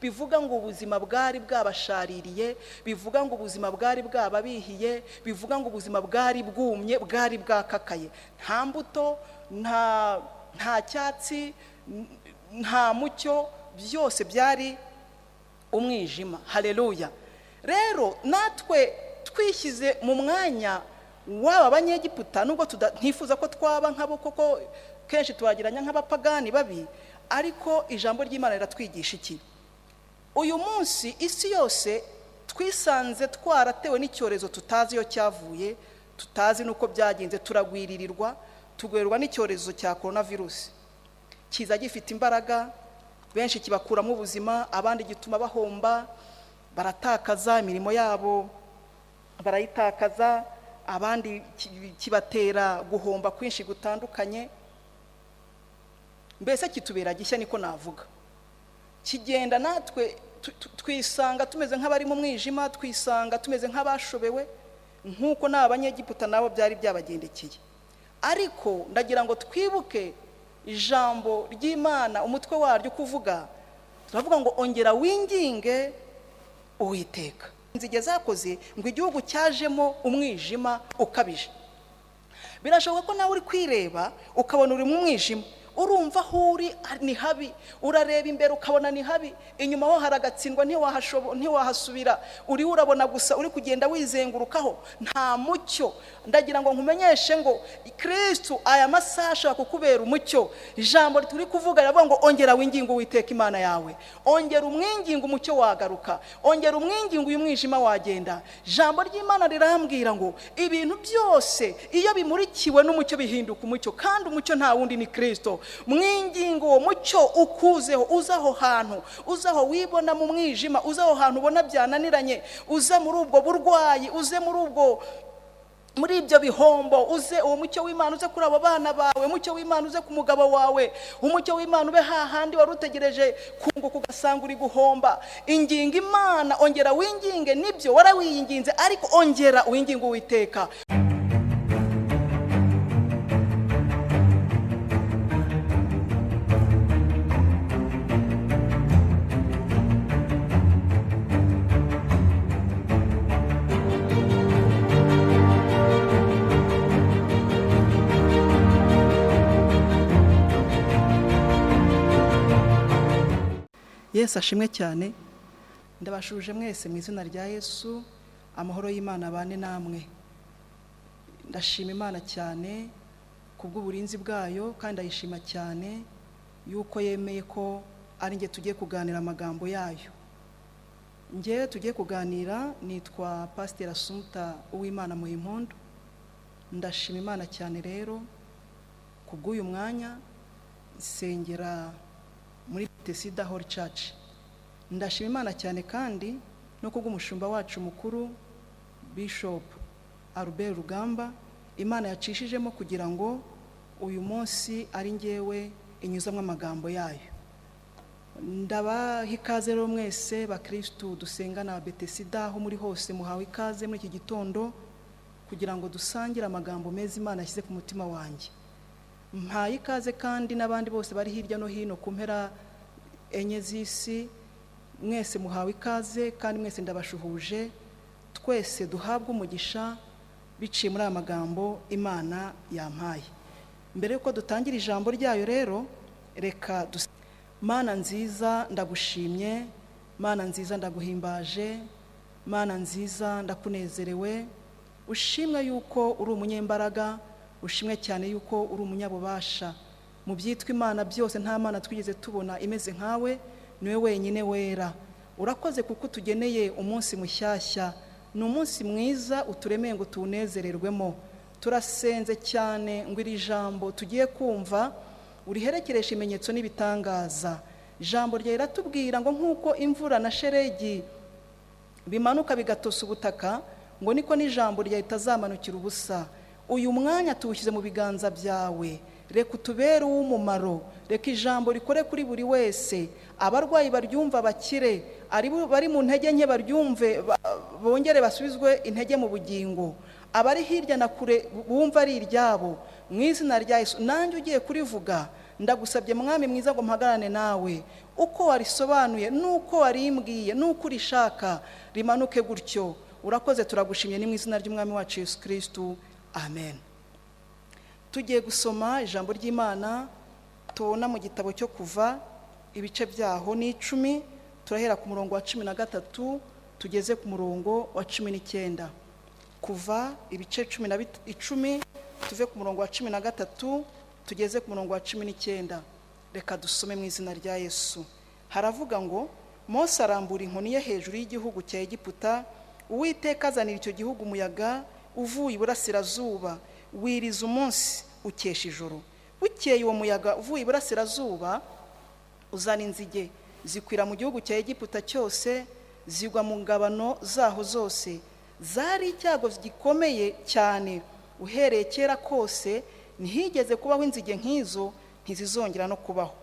Bivuga ngo ubuzima bwari bwabashaririye, bivuga ngo ubuzima bwari bwababihiye, bivuga ngo ubuzima bwari bwumye, bwari bwakakaye. Nta mbuto, nta cyatsi, nta mucyo, byose byari umwijima. Haleluya! Rero natwe twishyize mu mwanya w'aba Banyegiputa, nubwo ntifuza ko twaba nk'abo, koko kenshi tubagereranya nk'abapagani babi, ariko ijambo ry'Imana riratwigisha iki? Uyu munsi isi yose twisanze twaratewe n'icyorezo tutazi iyo cyavuye, tutazi n'uko byagenze. Turagwiririrwa, tugwerwa n'icyorezo cya korona virusi. Kiza gifite imbaraga, benshi kibakuramo ubuzima, abandi gituma bahomba, baratakaza imirimo yabo, barayitakaza, abandi kibatera guhomba kwinshi gutandukanye. Mbese kitubera gishya, niko navuga. Kigenda natwe twisanga tumeze nk'abari mu mwijima, twisanga tumeze nk'abashobewe, nk'uko n'aba Banyegiputa nabo byari byabagendekeye. Ariko ndagira ngo twibuke ijambo ry'Imana, umutwe waryo kuvuga, turavuga ngo ongera winginge Uwiteka. Inzige zakoze ngo igihugu cyajemo umwijima ukabije. Birashoboka ko nawe uri kwireba ukabona uri mu mwijima, urumva aho uri ni habi, urareba imbere ukabona ni habi, inyuma ho haragatsindwa, ntiwahasubira, uriho urabona gusa uri kugenda wizengurukaho, nta mucyo. Ndagira ngo nkumenyeshe ngo Kristu aya masaha ashobora kukubera umucyo. Ijambo turi kuvuga riravuga ngo ongera winginge Uwiteka Imana yawe, ongera umwinginge, umucyo wagaruka, ongera umwinginge, uyu mwijima wagenda. Ijambo ry'Imana rirambwira ngo ibintu byose iyo bimurikiwe n'umucyo bihinduka umucyo, kandi umucyo nta wundi ni Kristo. Mwingingo uwo mucyo ukuzeho, uza aho hantu, uza aho wibona mu mwijima, uza aho hantu ubona byananiranye, uza muri ubwo burwayi, uze muri ibyo bihombo, uze uwo mucyo w'Imana uze kuri abo bana bawe, umucyo w'Imana uze ku mugabo wawe, umucyo w'Imana ube hahandi wari utegereje kunguka ugasanga uri guhomba. Inginga Imana, ongera winginge, nibyo warawiyinginze, ariko ongera winginge Uwiteka. Yesu ashimwe cyane. Ndabashuje mwese mu izina rya Yesu, amahoro y'Imana abane namwe. Ndashima Imana cyane kubw'uburinzi bwayo, kandi ndayishima cyane yuko yemeye ko ari njye tugiye kuganira amagambo yayo. Njye tugiye kuganira nitwa Pasiteri Assumpta Uwimana Muhimpundu. Ndashima Imana cyane rero kubw'uyu mwanya, nsengera muri Bethesda Holy Church. Ndashima Imana cyane kandi no kubw'umushumba wacu mukuru Bishop Albert Rugamba, Imana yacishijemo kugira ngo uyu munsi ari njyewe inyuzamo amagambo yayo. Ndabaha ikaze rero mwese bakristu dusengana Bethesda, aho muri hose muhawe ikaze muri iki gitondo kugira ngo dusangire amagambo meza Imana yashyize ku mutima wanjye. Mpaye ikaze kandi n'abandi bose bari hirya no hino ku mpera enye z'isi, mwese muhawe ikaze kandi mwese ndabashuhuje. Twese duhabwe umugisha biciye muri aya magambo Imana yampaye. Mbere yuko dutangira ijambo ryayo rero, reka Mana nziza ndagushimye, Mana nziza ndaguhimbaje, Mana nziza ndakunezerewe. Ushimwe yuko uri umunyembaraga, ushimwe cyane yuko uri umunyabubasha. Mu byitwa Imana byose nta mana twigeze tubona imeze nkawe, niwe wenyine wera. Urakoze kuko utugeneye umunsi mushyashya, ni umunsi mwiza uturemeye ngo tuwunezererwemo. Turasenze cyane ngo iri jambo tugiye kumva uriherekereshe ibimenyetso n'ibitangaza. Ijambo ryawe riratubwira ngo nk'uko imvura na sheregi bimanuka bigatosa ubutaka, ngo niko n'ijambo ryawe ritazamanukira ubusa. Uyu mwanya tuwushyize mu biganza byawe, reka utubere uw'umumaro, reka ijambo rikore kuri buri wese, abarwayi baryumva bakire, bari mu ntege nke baryumve, bongere basubizwe intege mu bugingo, abari hirya na kure bumva ari iryabo, mu izina rya Yesu. Nanjye ugiye kurivuga Ndagusabye, Mwami mwiza, ngo mpagarane nawe uko warisobanuye n'uko warimbwiye n'uko urishaka, rimanuke gutyo. Urakoze, turagushimye, ni mu izina ry'Umwami wacu Yesu Kirisitu, amen. Tugiye gusoma ijambo ry'Imana tubona mu gitabo cyo Kuva, ibice byaho ni 10. Turahera ku murongo wa 13 tugeze ku murongo wa 19. Kuva ibice 10, tuve ku murongo wa 13 tugeze ku murongo wa 19. Reka dusome mu izina rya Yesu. Haravuga ngo: "Mose arambura inkoni ye hejuru y'igihugu cya Egiputa, Uwiteka azanira icyo gihugu umuyaga uvuye iburasirazuba, wiriza umunsi, ukesha ijoro. Bukeye uwo muyaga uvuye iburasirazuba uzana inzige, zikwira mu gihugu cya Egiputa cyose, zigwa mu ngabano zaho zose. Zari icyago gikomeye cyane. Uhereye kera kose ntihigeze kubaho inzige nk'izo, ntizizongera no kubaho.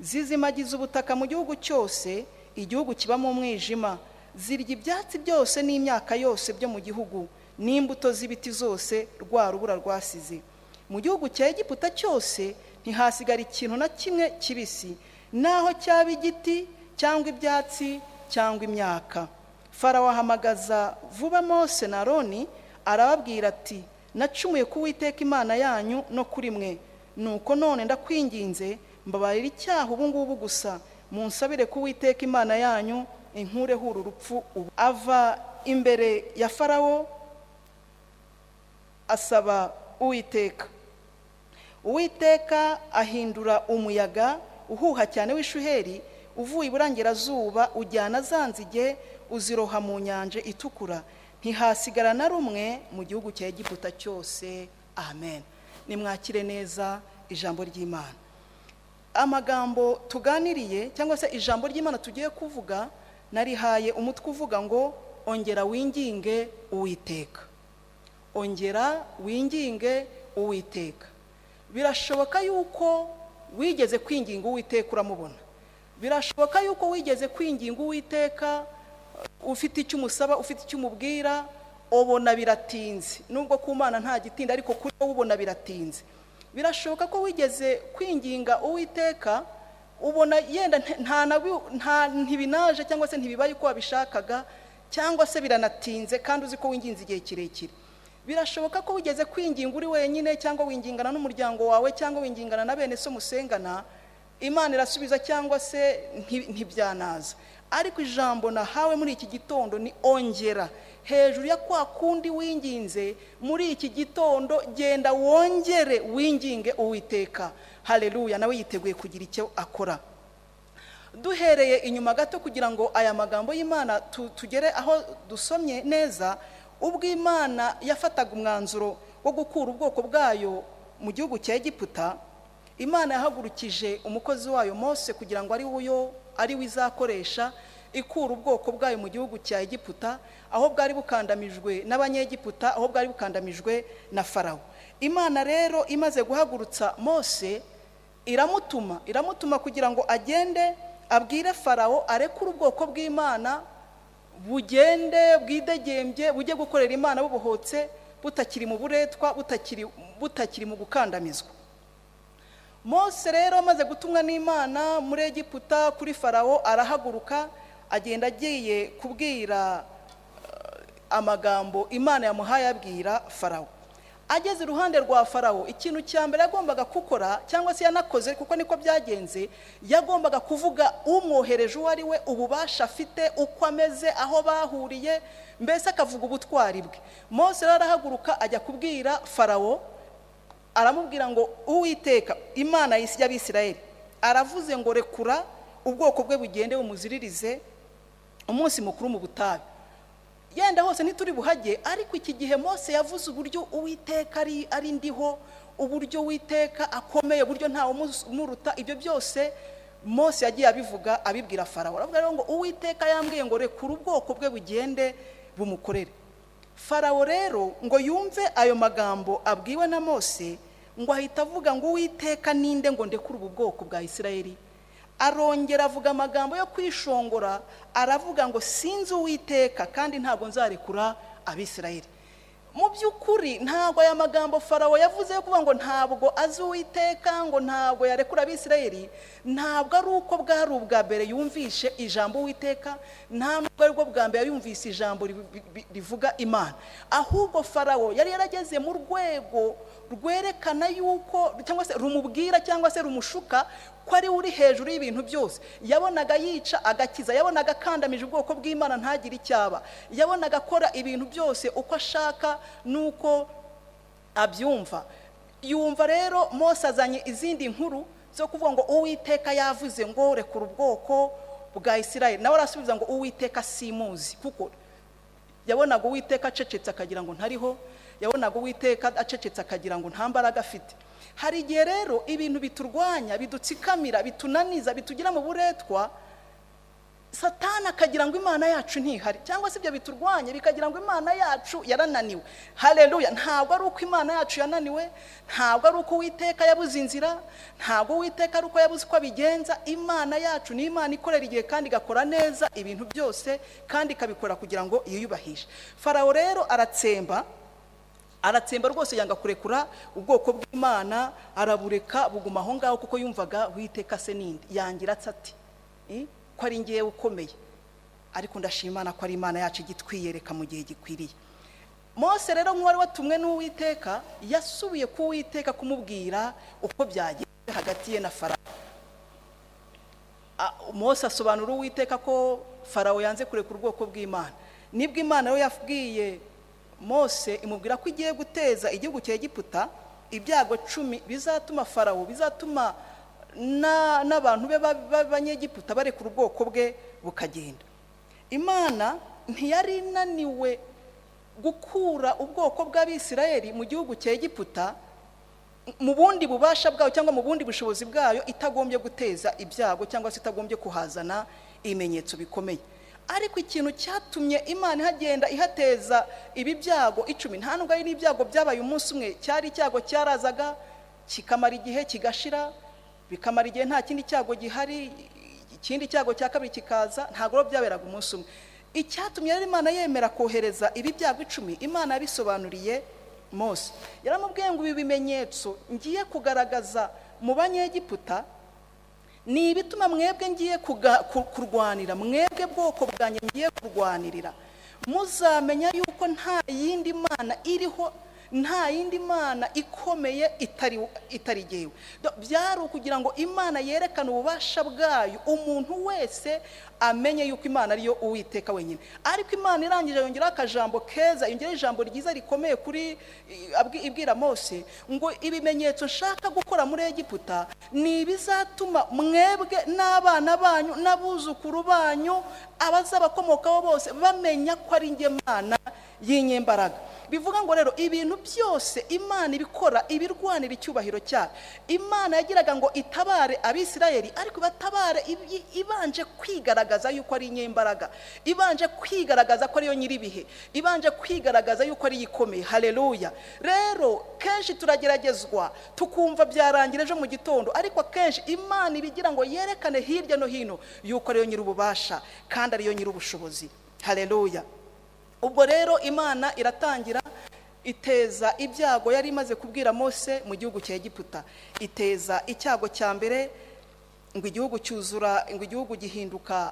Zizimagiza ubutaka mu gihugu cyose, igihugu kibamo umwijima. Zirya ibyatsi byose n'imyaka yose byo mu gihugu, n'imbuto z'ibiti zose rwa rubura rwasize. Mu gihugu cya Egiputa cyose ntihasigara ikintu na kimwe kibisi, naho cyaba igiti cyangwa ibyatsi cyangwa imyaka. Farawo ahamagaza vuba Mose na Aroni, arababwira ati: 'Nacumuye ku Uwiteka Imana yanyu no kuri mwe. Nuko none ndakwinginze, mbabarira icyaha ubu ngubu gusa, munsabire ku Uwiteka Imana yanyu, inkureho uru rupfu ubu.' Ava imbere ya Farawo, asaba Uwiteka. Uwiteka ahindura umuyaga uhuha cyane w'ishuheri uvuye iburengerazuba, ujyana za nzige, uziroha mu Nyanja Itukura, ntihasigara na rumwe mu gihugu cya Egiputa cyose." Amen. Nimwakire neza ijambo ry'Imana. Amagambo tuganiriye cyangwa se ijambo ry'Imana tugiye kuvuga, narihaye umutwe uvuga ngo: "Ongera winginge Uwiteka." Ongera winginge Uwiteka. Birashoboka yuko wigeze kwinginga Uwiteka uramubona. Birashoboka yuko wigeze kwinginga Uwiteka ufite icyo umusaba, ufite icyo umubwira, ubona biratinze. Nubwo ku Mana nta gitinda, ariko kuri wowe ubona biratinze. Birashoboka ko wigeze kwinginga Uwiteka, ubona yenda nta ntibinaje, cyangwa se ntibibaye uko wabishakaga, cyangwa se biranatinze, kandi uzi ko winginze igihe kirekire. Birashoboka ko wigeze kwinginga uri wenyine, cyangwa wingingana n'umuryango wawe, cyangwa wingingana na bene so musengana, Imana irasubiza cyangwa se ntibyanaza. Ariko ijambo nahawe muri iki gitondo ni ongera. Hejuru ya kwa kundi winginze, muri iki gitondo genda wongere winginge Uwiteka. Haleluya! Nawe yiteguye kugira icyo akora. Duhereye inyuma gato kugira ngo aya magambo y'Imana tugere aho dusomye neza, ubwo Imana yafataga umwanzuro wo gukura ubwoko bwayo mu gihugu cya Egiputa, Imana yahagurukije umukozi wayo Mose kugira ngo ari we izakoresha ikura ubwoko bwayo mu gihugu cya Egiputa, aho bwari bukandamijwe n'Abanyegiputa, aho bwari bukandamijwe na Farawo. Imana rero imaze guhagurutsa Mose, iramutuma kugira ngo agende abwire Farawo arekure ubwoko bw'Imana bugende bwidegembye, bujye gukorera Imana bubohotse, butakiri mu buretwa, butakiri mu gukandamizwa. Mose rero amaze gutumwa n'Imana muri Egiputa kuri Farawo, arahaguruka agenda agiye kubwira amagambo Imana yamuhaye. Abwira Farawo, ageze iruhande rwa Farawo, ikintu cya mbere yagombaga gukora, cyangwa se yanakoze kuko niko byagenze, yagombaga kuvuga umwohereje uwo ari we, ububasha afite, uko ameze, aho bahuriye, mbese akavuga ubutwari bwe. Mose rero arahaguruka ajya kubwira Farawo, aramubwira ngo: "Uwiteka Imana y'Abisirayeli aravuze ngo rekura ubwoko bwe bugende bumuziririze umunsi mukuru mu butayu." Yenda hose ntituri buhage, ariko iki gihe Mose yavuze uburyo Uwiteka ari ndiho, uburyo Uwiteka akomeye, uburyo ntawe umuruta. Ibyo byose Mose yagiye abivuga, abibwira Farawo. Aravuga rero ngo: "Uwiteka yambwiye ngo rekura ubwoko bwe bugende bumukorere." Farawo rero ngo yumve ayo magambo abwiwe na Mose, ngo ahita avuga ngo: "Uwiteka ninde ngo ndekure ubu bwoko bwa Isirayeli?" Arongera avuga amagambo yo kwishongora, aravuga ngo: "Sinzi Uwiteka kandi ntabwo nzarekura Abisirayeli." Mu by'ukuri ntabwo aya magambo Farawo yavuze yo kuvuga ngo ntabwo azi Uwiteka, ngo ntabwo yarekura Abisirayeli, ntabwo ari uko bwari ubwa mbere yumvishe ijambo Uwiteka, nta nubwo ari bwo bwa mbere yumvise ijambo rivuga Imana. Ahubwo Farawo yari yarageze mu rwego rwerekana yuko, cyangwa se rumubwira, cyangwa se rumushuka ko ari we uri hejuru y'ibintu byose. Yabonaga yica agakiza, yabonaga akandamije ubwoko bw'Imana ntagire icyaba, yabonaga akora ibintu byose uko ashaka n'uko abyumva. Yumva rero Mose azanye izindi nkuru zo kuvuga ngo Uwiteka yavuze ngo rekura ubwoko bwa Isirayeli, nawe arasubiza ngo Uwiteka simuzi, kuko yabonaga Uwiteka acecetse akagira ngo ntariho, yabonaga Uwiteka acecetse akagira ngo nta mbaraga afite. Hari igihe rero ibintu biturwanya, bidutsikamira, bitunaniza, bitugira mu buretwa, Satani akagira ngo Imana yacu ntihari, cyangwa se ibyo biturwanya bikagira ngo Imana yacu yarananiwe. Haleluya! Ntabwo ari uko Imana yacu yananiwe, ntabwo ari uko Uwiteka yabuze inzira, ntabwo Uwiteka ari uko yabuze uko abigenza. Imana yacu ni Imana ikorera igihe kandi igakora neza ibintu byose, kandi ikabikora kugira ngo yiyubahishe. Farawo rero aratsemba, aratsemba rwose, yanga kurekura ubwoko bw'Imana, arabureka buguma aho ngaho, kuko yumvaga Uwiteka se ninde yangira ati ko ari ngewe ukomeye. Ariko ndashima Imana ko ari Imana yacu igitwiyereka mu gihe gikwiriye. Mose rero, nk'uwari watumwe n'Uwiteka, yasubiye ku Uwiteka kumubwira uko byagenze hagati ye na Farawo. Mose asobanura Uwiteka ko Farawo yanze kurekura ubwoko bw'Imana. Nibwo Imana rero yabwiye Mose, imubwira ko igiye guteza igihugu cya Egiputa ibyago 10 bizatuma Farawo, bizatuma n'abantu be b'Abanyegiputa barekura ubwoko bwe bukagenda. Imana ntiyari inaniwe gukura ubwoko bw'Abisirayeli mu gihugu cya Egiputa mu bundi bubasha bwayo cyangwa mu bundi bushobozi bwayo, itagombye guteza ibyago cyangwa se itagombye kuhazana ibimenyetso bikomeye. Ariko ikintu cyatumye Imana ihagenda ihateza ibi byago 10, nta nubwo ari n'ibyago byabaye umunsi umwe, cyari icyago cyarazaga kikamara igihe kigashira, bikamara igihe nta kindi cyago gihari, ikindi cyago cya kabiri kikaza. Ntabwo rero byaberaga umunsi umwe. Icyatumye rero Imana yemera kohereza ibi byago 10, Imana yabisobanuriye Mose, yaramubwiye ngo ibi bimenyetso ngiye kugaragaza mu Banyegiputa ni ibituma mwebwe ngiye kurwanira, mwebwe bwoko bwanjye ngiye kurwanirira, muzamenya yuko nta yindi mana iriho, nta yindi mana ikomeye itari jyewe. Byari ukugira ngo Imana yerekane ububasha bwayo, umuntu wese amenye yuko Imana ariyo Uwiteka wenyine. Ariko Imana irangije yongeraho akajambo keza, yongeraho ijambo ryiza rikomeye kuri ibwira Mose ngo ibimenyetso nshaka gukora muri Egiputa ni ibizatuma mwebwe n'abana banyu n'abuzukuru banyu, abazabakomokaho bose, bamenya ko ari njye Mana y'inyembaraga. Bivuga ngo rero ibintu byose Imana ibikora ibirwanira icyubahiro cyayo. Imana yagiraga ngo itabare Abisirayeli, ariko ibatabare ibanje kwigaragaza yuko ari inyembaraga, ibanje kwigaragaza ko ariyo nyir'ibihe, ibanje kwigaragaza yuko ariyo ikomeye. Haleluya! Rero kenshi turageragezwa tukumva byarangira ejo mu gitondo, ariko akenshi Imana ibigira ngo yerekane hirya no hino yuko ariyo nyir'ububasha kandi ariyo nyir'ubushobozi. Haleluya! Ubwo rero Imana iratangira iteza ibyago yari imaze kubwira Mose mu gihugu cya Egiputa. Iteza icyago cya mbere, ngo igihugu cyuzura, ngo igihugu gihinduka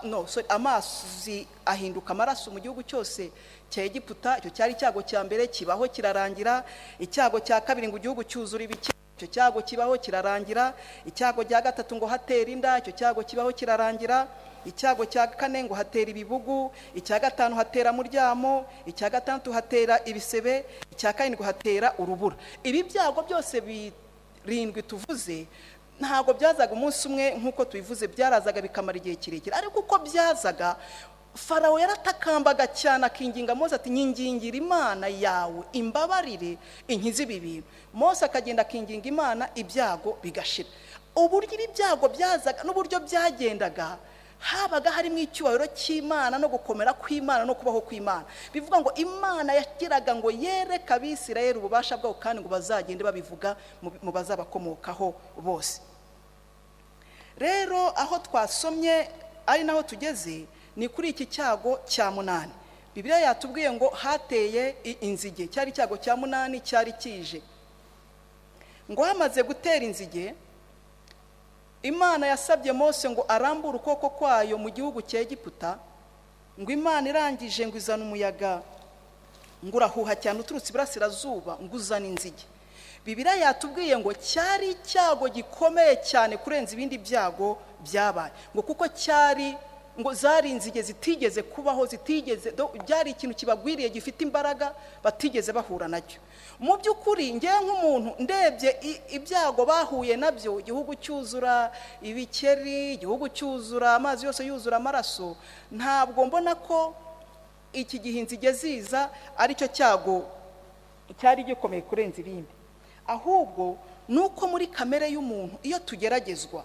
no sorry, amazi ahinduka amaraso mu gihugu cyose cya Egiputa. Icyo cyari icyago cya mbere, kibaho kirarangira. Icyago cya kabiri, ngo igihugu cyuzura ibike, icyo cyago kibaho kirarangira. Icyago cya gatatu, ngo hatera inda, icyo cyago kibaho kirarangira. Icyago cya kane, ngo hatera ibibugu. Icya gatanu, hatera muryamo. Icya gatandatu, hatera ibisebe. Icya karindwi, hatera urubura. Ibi byago byose birindwi tuvuze ntabwo byazaga umunsi umwe nk'uko tubivuze, byarazaga bikamara igihe kirekire. Ariko uko byazaga, Farawo yaratakambaga cyane, akinginga Mose ati nyingingira Imana yawe imbabarire inkize ibi bintu. Mose akagenda akinginga Imana, ibyago bigashira. Uburyo ibi byago byazaga n'uburyo byagendaga, habaga harimo icyubahiro cy'Imana no gukomera kw'Imana no kubaho kw'Imana. Bivuga ngo Imana yagiraga ngo yereke Abisirayeli ububasha bwabo, kandi ngo bazagende babivuga mu bazabakomokaho bose. Rero aho twasomye ari naho tugeze ni kuri iki cyago cya munani. Bibiliya yatubwiye ngo hateye inzige, cyari icyago cya munani cyari kije. Ngo hamaze gutera inzige, Imana yasabye Mose ngo arambure ukuboko kwayo mu gihugu cya Egiputa. Ngo Imana irangije ngo izana umuyaga, ngo urahuha cyane uturutse iburasirazuba, ngo uzane inzige. Bibiliya yatubwiye ngo cyari icyago gikomeye cyane kurenza ibindi byago byabaye, ngo kuko cyari ngo zari inzige zitigeze kubaho, zitigeze, byari ikintu kibagwiriye gifite imbaraga batigeze bahura nacyo. Mu by'ukuri ngewe nk'umuntu ndebye ibyago bahuye nabyo, igihugu cyuzura ibikeri, igihugu cyuzura amazi yose yuzura amaraso, ntabwo mbona ko iki gihe inzige ziza aricyo cyago cyari gikomeye kurenza ibindi. Ahubwo ni uko muri kamere y'umuntu, iyo tugeragezwa,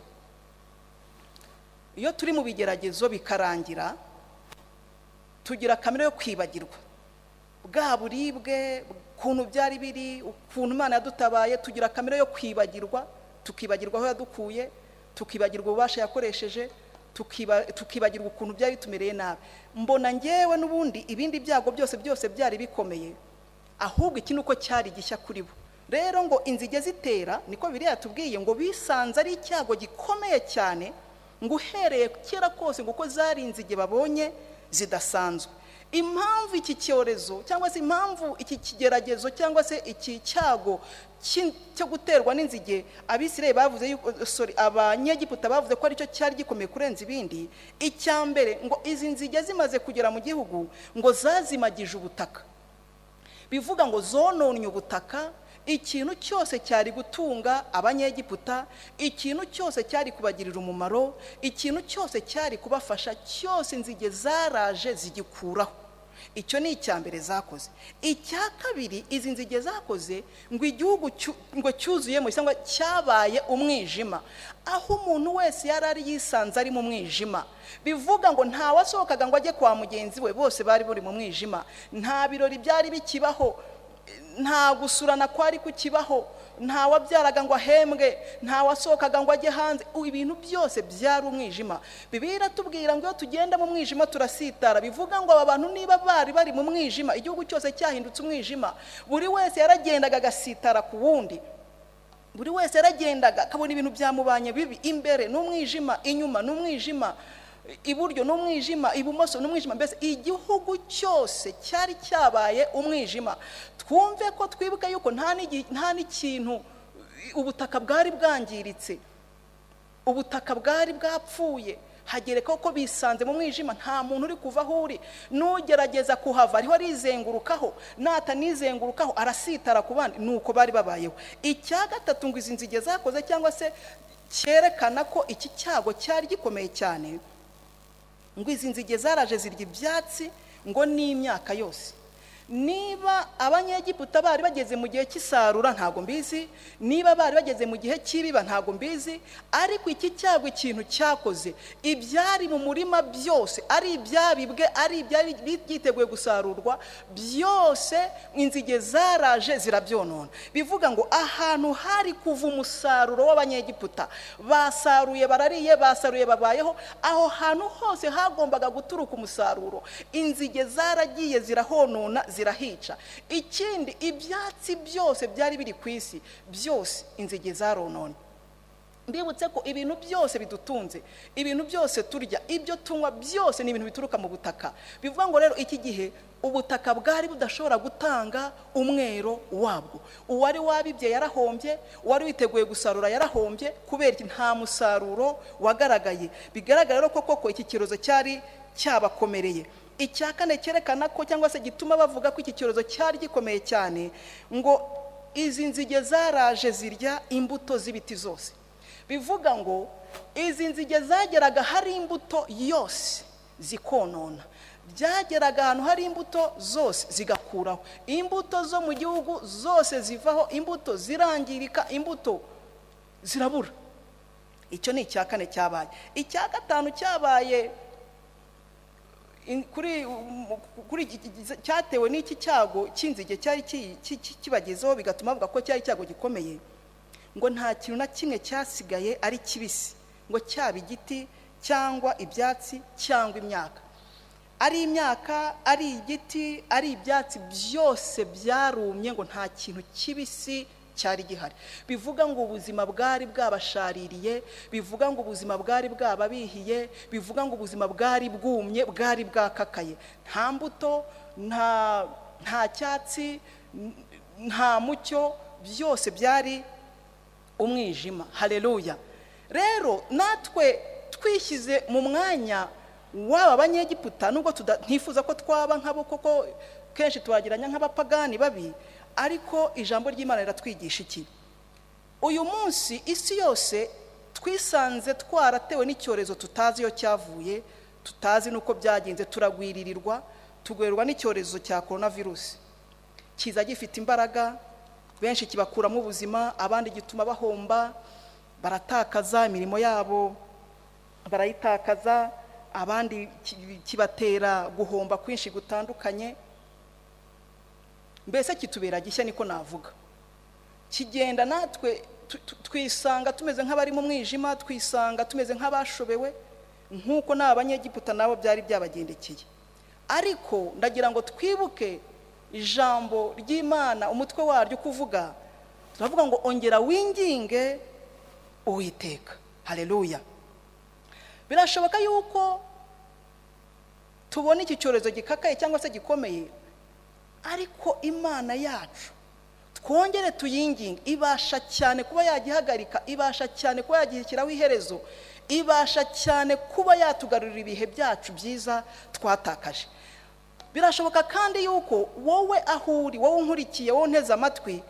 iyo turi mu bigeragezo bikarangira, tugira kamere yo kwibagirwa bwa buribwe, ukuntu byari biri, ukuntu Imana yadutabaye. Tugira kamere yo kwibagirwa, tukibagirwa aho yadukuye, tukibagirwa ububasha yakoresheje, tukibagirwa ukuntu byari bitumereye nabi. Mbona ngewe n'ubundi ibindi byago byose byose byari bikomeye, ahubwo iki ni uko cyari gishya kuri bo. Rero ngo inzige zitera, niko biriya yatubwiye, ngo bisanze ari icyago gikomeye cyane, ngo uhereye kera kose, ngo uko zari inzige babonye zidasanzwe. Impamvu iki cyorezo cyangwa se impamvu iki kigeragezo cyangwa se iki cyago cyo guterwa n'inzige, Abisirayeli bavuze yuko, sorry, Abanyegiputa bavuze ko aricyo cyari gikomeye kurenza ibindi, icya mbere, ngo izi nzige zimaze kugera mu gihugu, ngo zazimagije ubutaka. Bivuga ngo zononnye ubutaka. Ikintu cyose cyari gutunga Abanyegiputa, ikintu cyose cyari kubagirira umumaro, ikintu cyose cyari kubafasha cyose, inzige zaraje zigikuraho. Icyo ni icya mbere zakoze. Icya kabiri izi nzige zakoze, ngo igihugu ngo cyuzuyemo cyangwa cyabaye umwijima, aho umuntu wese yari ari yisanze ari mu mwijima. Bivuga ngo ntawasohokaga ngo ajye kwa mugenzi we, bose bari buri mu mwijima. Nta birori byari bikibaho, nta gusurana kwari kukibaho, nta wabyaraga ngo ahembwe, nta wasohokaga ngo ajye hanze, ibintu byose byari umwijima. Bibiliya iratubwira ngo iyo tugenda mu mwijima turasitara. Bivuga ngo aba bantu niba bari bari mu mwijima, igihugu cyose cyahindutse umwijima, buri wese yaragendaga agasitara ku wundi. Buri wese yaragendaga akabona ibintu byamubanye bibi. Imbere ni umwijima, inyuma ni umwijima, iburyo ni umwijima, ibumoso ni umwijima, mbese igihugu cyose cyari cyabaye umwijima. Twumve ko twibuke yuko nta n'ikintu, ubutaka bwari bwangiritse, ubutaka bwari bwapfuye. Hagereka ko bisanze mu mwijima, nta muntu uri kuva aho uri, n'ugerageza kuhava ariho arizengurukaho, natanizengurukaho arasitara ku bandi. Ni uko bari babayeho. Icya gatatu ngo izi nzige zakoze cyangwa se cyerekana ko iki cyago cyari gikomeye cyane, ngo izi nzige zaraje zirya ibyatsi ngo n'imyaka yose. Niba Abanyegiputa bari bageze mu gihe cy'isarura, ntabwo mbizi. Niba bari bageze mu gihe cy'ibiba, ntabwo mbizi. Ariko iki cyago ikintu cyakoze, ibyari mu murima byose, ari ibyabibwe, ari ibyari byiteguye gusarurwa, byose inzige zaraje zirabyonona. Bivuga ngo ahantu hari kuva umusaruro w'Abanyegiputa, basaruye barariye, basaruye babayeho, aho hantu hose hagombaga guturuka umusaruro, inzige zaragiye zirahonona, zirahica. Ikindi, ibyatsi byose byari biri ku isi byose inzige zaronona. Mbibutse ko ibintu byose bidutunze, ibintu byose turya, ibyo tunywa byose ni ibintu bituruka mu butaka. Bivuga ngo rero iki gihe ubutaka bwari budashobora gutanga umwero wabwo. Uwari wabibye yarahombye, uwari witeguye gusarura yarahombye. Kubera iki? Nta musaruro wagaragaye. Bigaragara rero ko koko iki cyorezo cyari cyabakomereye. Icya kane cyerekana ko cyangwa se gituma bavuga ko iki cyorezo cyari gikomeye cyane, ngo izi nzige zaraje zirya imbuto z'ibiti zose. Bivuga ngo izi nzige zageraga hari imbuto yose zikonona, byageraga ahantu hari imbuto zose zigakuraho imbuto zo mu gihugu zose, zivaho imbuto zirangirika, imbuto zirabura. Icyo ni icya kane cyabaye. Icya gatanu cyabaye kuri cyatewe n'iki cyago cy'inzige cyari kibagezeho, bigatuma bavuga ko cyari icyago gikomeye, ngo nta kintu na kimwe cyasigaye ari kibisi, ngo cyaba igiti cyangwa ibyatsi cyangwa imyaka. Ari imyaka, ari igiti, ari ibyatsi, byose byarumye, ngo nta kintu kibisi cyari gihari. Bivuga ngo ubuzima bwari bwabashaririye, bivuga ngo ubuzima bwari bwababihiye, bivuga ngo ubuzima bwari bwumye, bwari bwakakaye. Nta mbuto, nta cyatsi, nta mucyo, byose byari umwijima. Haleluya! Rero natwe twishyize mu mwanya w'aba Banyegiputa, nubwo ntifuza ko twaba nk'abo, koko kenshi tubagereranya nk'abapagani babi, ariko ijambo ry'Imana riratwigisha iki? Uyu munsi isi yose twisanze twaratewe n'icyorezo tutazi iyo cyavuye, tutazi n'uko byagenze, turagwiririrwa, tugwerwa n'icyorezo cya korona virusi. Kiza gifite imbaraga, benshi kibakuramo ubuzima, abandi gituma bahomba, baratakaza imirimo yabo, barayitakaza, abandi kibatera guhomba kwinshi gutandukanye. Mbese kitubera gishya, niko navuga. Kigenda natwe twisanga tumeze nk'abari mu mwijima, twisanga tumeze nk'abashobewe, nk'uko n'aba Banyegiputa nabo byari byabagendekeye. Ariko ndagira ngo twibuke ijambo ry'Imana, umutwe waryo kuvuga, turavuga ngo ongera winginge Uwiteka. Haleluya! Birashoboka yuko tubona iki cyorezo gikakaye cyangwa se gikomeye, ariko Imana yacu twongere tuyinginge. Ibasha cyane kuba yagihagarika, ibasha cyane kuba yagishyiraho iherezo, ibasha cyane kuba yatugarurira ibihe byacu byiza twatakaje. Birashoboka kandi yuko wowe aho uri, wowe unkurikiye, wowe unteze amatwi,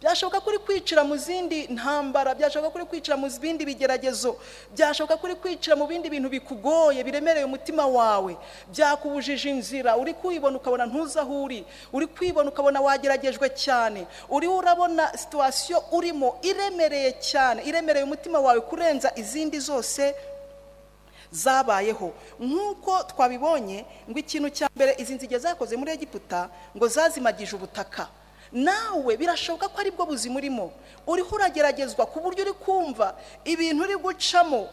byashoboka ko uri kwicira mu zindi ntambara, byashoboka ko uri kwicira mu bindi bigeragezo, byashoboka ko uri kwicira mu bindi bintu bikugoye, biremereye umutima wawe, byakubujije inzira. Uri kwibona ukabona ntuzi aho uri, uri kwibona ukabona wageragejwe cyane, uriho urabona situation urimo iremereye cyane, iremereye umutima wawe kurenza izindi zose zabayeho. Nk'uko twabibonye ngo ikintu cya mbere izi nzige zakoze muri Egiputa, ngo zazimagije ubutaka. Nawe birashoboka ko aribwo buzima urimo, uriho urageragezwa ku buryo uri kumva ibintu uri gucamo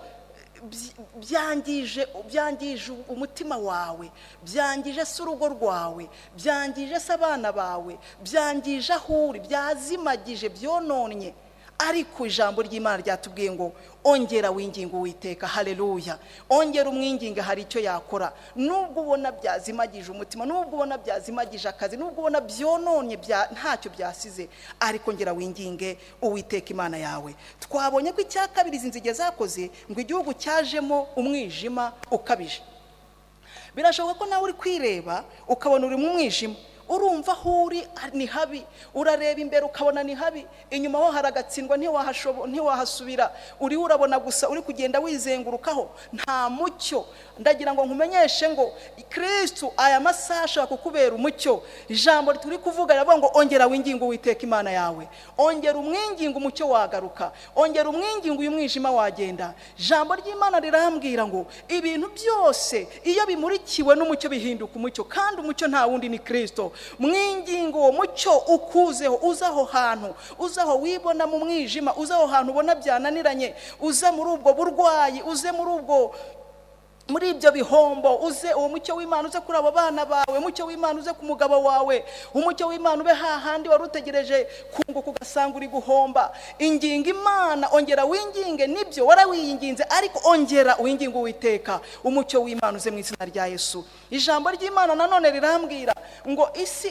byangije umutima wawe, byangije se urugo rwawe, byangije se abana bawe, byangije aho uri, byazimagije, byononnye. Ariko ijambo ry'Imana ryatubwiye ngo ongera winginga Uwiteka. Haleluya! Ongera umwinginga, hari icyo yakora. Nubwo ubona byazimagije umutima, nubwo ubona byazimagije akazi, nubwo ubona byononnye, ntacyo byasize, ariko ongera winginge Uwiteka Imana yawe. Twabonye ko icya kabiri izi nzige zakoze, ngo igihugu cyajemo umwijima ukabije. Birashoboka ko nawe uri kwireba ukabona uri mu mwijima, urumva aho uri ni habi, urareba imbere ukabona ni habi, inyuma ho haragatsindwa, ntiwahasubira. Uriho urabona gusa uri kugenda wizengurukaho, nta mucyo. Ndagira ngo nkumenyeshe ngo Kirisitu aya masaha ashobora kukubera umucyo. Ijambo turi kuvuga riravuga ngo ongera winginge Uwiteka Imana yawe, ongera umwinginge, umucyo wagaruka, ongera umwinginge, uyu mwijima wagenda. Ijambo ry'Imana rirambwira ngo ibintu byose iyo bimurikiwe n'umucyo bihinduka umucyo, kandi umucyo nta wundi, ni Kirisito. Mwingingo uwo mucyo ukuzeho, uza aho hantu, uza aho wibona mu mwijima, uza aho hantu ubona byananiranye, uze muri ubwo burwayi, uze muri ibyo bihombo, uze uwo mucyo w'Imana uze kuri abo bana bawe, umucyo w'Imana uze ku mugabo wawe, umucyo w'Imana ube hahandi wari utegereje kunguka ugasanga uri guhomba. Inginga Imana, ongera winginge. Nibyo, warawiyinginze, ariko ongera winginge Uwiteka, umucyo w'Imana uze mu izina rya Yesu. Ijambo ry'Imana nanone rirambwira ngo isi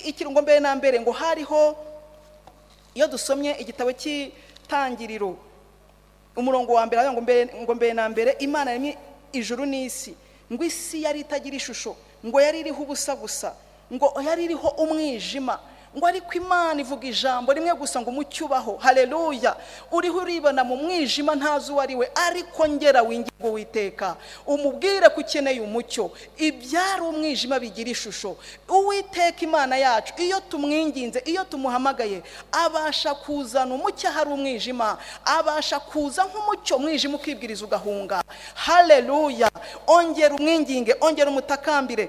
ikiri, ngo mbere na mbere ngo hariho, iyo dusomye igitabo cy'Itangiriro umurongo wa mbere, ngo mbere na mbere Imana yaremye ijuru n'isi, ngo isi yari itagira ishusho, ngo yari iriho ubusa gusa, ngo yari iriho umwijima, ngo ariko Imana ivuga ijambo rimwe gusa ngo umucyo ubaho. Haleluya! Uriho uribona mu mwijima, ntazi uwo ari we, ariko ngera winginge Uwiteka, umubwire ko ukeneye umucyo. Ibyari umwijima bigira ishusho. Uwiteka Imana yacu, iyo tumwinginze, iyo tumuhamagaye, abasha kuzana umucyo ahari umwijima, abasha kuza nk'umucyo, umwijima ukibwiriza ugahunga. Haleluya! Ongera umwinginge, ongera umutakambire.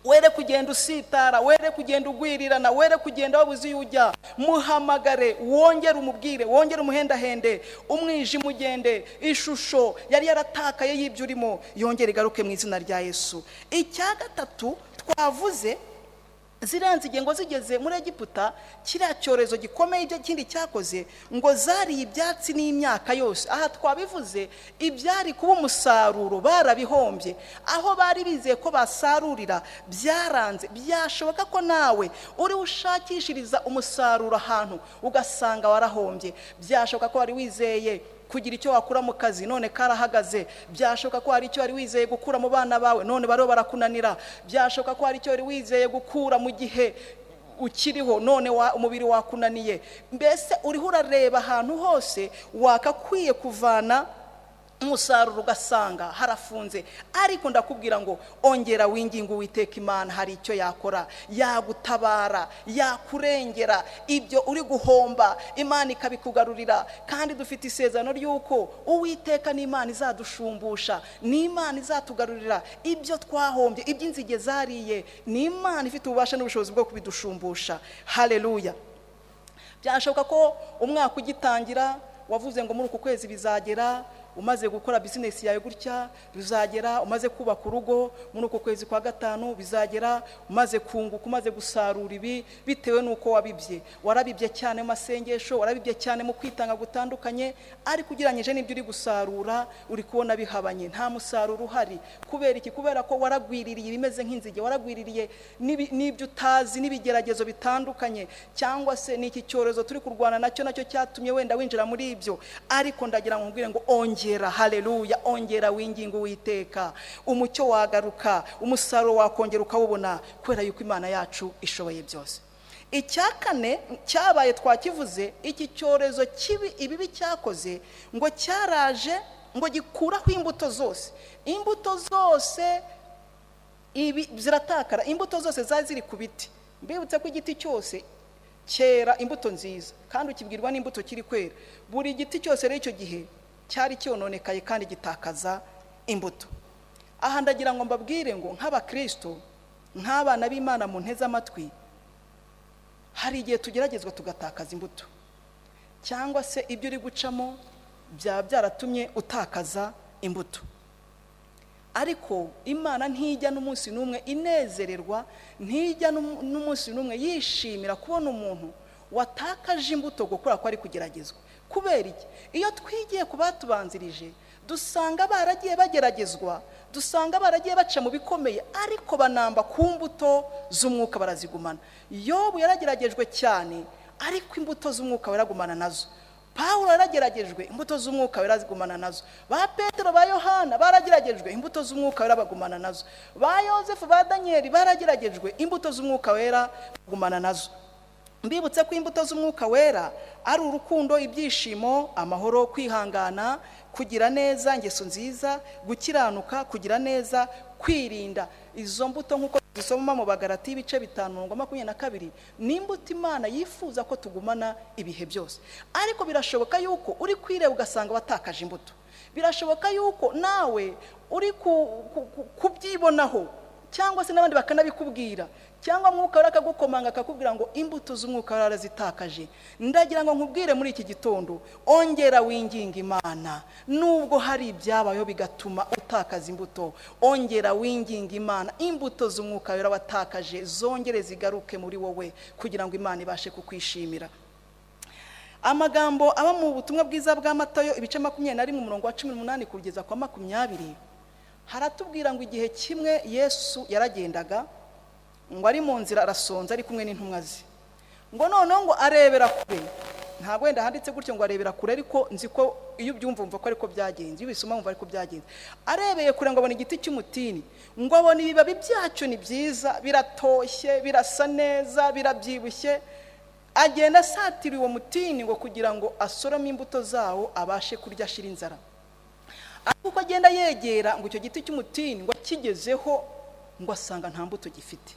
Were kugenda usitara, were kugenda ugwirirana, were kugenda wabuze iyo ujya. Muhamagare, wongere umubwire, wongere umuhendahende, umwijima ugende, ishusho yari yaratakaye y'ibyo urimo yongere igaruke mu izina rya Yesu. Icya gatatu twavuze, ziriya nzige ngo zigeze muri Egiputa, kiriya cyorezo gikomeye, ibyo kindi cyakoze ngo zariye ibyatsi n'imyaka yose. Aha twabivuze, ibyari kuba umusaruro barabihombye. Aho bari bizeye ko basarurira byaranze. Byashoboka ko nawe uri ushakishiriza umusaruro ahantu ugasanga warahombye. Byashoboka ko wari wizeye kugira icyo wakura mu kazi, none karahagaze. Byashoboka ko hari icyo wari wizeye gukura mu bana bawe, none bariho barakunanira. Byashoboka ko hari icyo wari wizeye gukura mu gihe ukiriho, none umubiri wakunaniye. Mbese uriho urareba ahantu hose wakakwiye kuvana umusaruro ugasanga harafunze. Ariko ndakubwira ngo ongera winginga Uwiteka Imana, hari icyo yakora, yagutabara, yakurengera. Ibyo uri guhomba Imana ikabikugarurira. Kandi dufite isezerano ry'uko Uwiteka n'Imana izadushumbusha, n'Imana izatugarurira ibyo twahombye, iby'inzige zariye. Ni Imana ifite ububasha n'ubushobozi bwo kubidushumbusha. Haleluya! Byashoboka ko umwaka ugitangira wavuze ngo muri uku kwezi bizagera umaze gukora bizinesi yawe gutya, bizagera umaze kubaka urugo, muri uku kwezi kwa gatanu bizagera umaze kunguka, umaze gusarura ibi, bitewe n'uko wabibye. Warabibye cyane mu masengesho, warabibye cyane mu kwitanga gutandukanye, ariko ugereranyije n'ibyo uri gusarura uri kubona bihabanye, nta musaruro uhari. Kubera iki? Kubera ko waragwiririye ibimeze nk'inzige, waragwiririye n'ibyo utazi, n'ibigeragezo bitandukanye, cyangwa se ni iki cyorezo turi kurwana nacyo, nacyo cyatumye wenda winjira muri ibyo. Ariko ndagira ngo nkubwire ngo ongera, haleluya, ongera winginga Uwiteka, umucyo wagaruka, umusaruro wakongera ukawubona, kubera yuko Imana yacu ishoboye byose. Icya kane cyabaye twakivuze, iki cyorezo kibi, ibibi cyakoze ngo cyaraje ngo gikuraho imbuto zose. Imbuto zose ibi ziratakara, imbuto zose zari ziri ku biti. Mbibutse ko igiti cyose cyera imbuto nziza, kandi ukibwirwa n'imbuto kiri kwera. Buri giti cyose rero icyo gihe cyari cyononekaye kandi gitakaza imbuto. Aha ndagira ngo mbabwire ngo nk'abakristo, nk'abana b'Imana mu nteze amatwi, hari igihe tugeragezwa tugatakaza imbuto, cyangwa se ibyo uri gucamo byaba byaratumye utakaza imbuto. Ariko Imana ntijya n'umunsi n'umwe inezererwa, ntijya n'umunsi n'umwe yishimira kubona umuntu watakaje imbuto gukora ko ari kugeragezwa. Kubera iki? Iyo twigiye ku batubanzirije dusanga baragiye bageragezwa, dusanga baragiye baca mu bikomeye, ariko banamba ku mbuto z'umwuka barazigumana. Yobu yarageragejwe cyane, ariko imbuto z'umwuka baragumana nazo. Pawulo yarageragejwe, imbuto z'umwuka barazigumana nazo. Ba Petero, ba Yohana barageragejwe, imbuto z'umwuka wera bagumana nazo. Ba Yosefu, ba Daniyeli barageragejwe, imbuto z'umwuka wera bagumana nazo. Mbibutse ko imbuto z'umwuka wera ari urukundo, ibyishimo, amahoro, kwihangana, kugira neza, ingeso nziza, gukiranuka, kugira neza, kwirinda. Izo mbuto nk'uko zisoma mu Bagarati ibice 5 umurongo 22, ni imbuto Imana yifuza ko tugumana ibihe byose. Ariko birashoboka yuko uri kwireba ugasanga watakaje imbuto. Birashoboka yuko nawe uri kubyibonaho, cyangwa se n'abandi bakanabikubwira, cyangwa mwuka wera akagukomanga akakubwira ngo imbuto z'umwuka warazitakaje. Ndagira ngo nkubwire muri iki gitondo, ongera winginga Imana. Nubwo hari ibyabayeho bigatuma utakaza imbuto, ongera winginga Imana, imbuto z'umwuka wera watakaje zongere zigaruke muri wowe, kugira ngo Imana ibashe kukwishimira. Amagambo aba mu butumwa bwiza bwa Matayo ibice 21 umurongo wa 18 kugeza kwa 20, haratubwira ngo igihe kimwe Yesu yaragendaga, ngo ari mu nzira arasonza, ari kumwe n'intumwa ze. Ngo noneho ngo arebera kure, ntabwo wenda handitse gutyo ngo arebera kure, ariko nzi ko iyo ubyumva wumva ko ariko byagenze, iyo ubisoma wumva ariko byagenze. Arebeye kure ngo abona igiti cy'umutini, ngo abona ibibabi byacyo ni byiza, biratoshye, birasa neza, birabyibushye. Agenda asatira uwo mutini ngo kugira ngo asorome imbuto zawo abashe kurya ashira inzara. Ariko uko agenda yegera ngo icyo giti cy'umutini, ngo akigezeho ngo asanga nta mbuto gifite.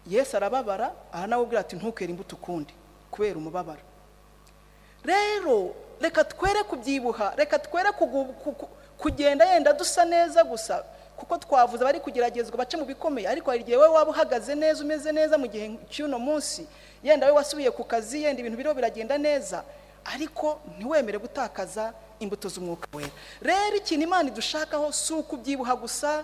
Yesu arababara, aranawubwira ati ntukere imbuto ukundi, kubera umubabaro. Rero reka twere kubyibuha, reka twere kugenda yenda dusa neza gusa, kuko Kuko twavuze abari kugeragezwa bace mu bikomeye, ariko hari igihe wowe waba uhagaze neza, umeze neza mu gihe cy'uno munsi, yenda wowe wasubiye ku kazi, yenda ibintu biriho biragenda neza, ariko ntiwemere gutakaza imbuto z'Umwuka Wera. Rero ikintu Imana idushakaho si ukubyibuha gusa,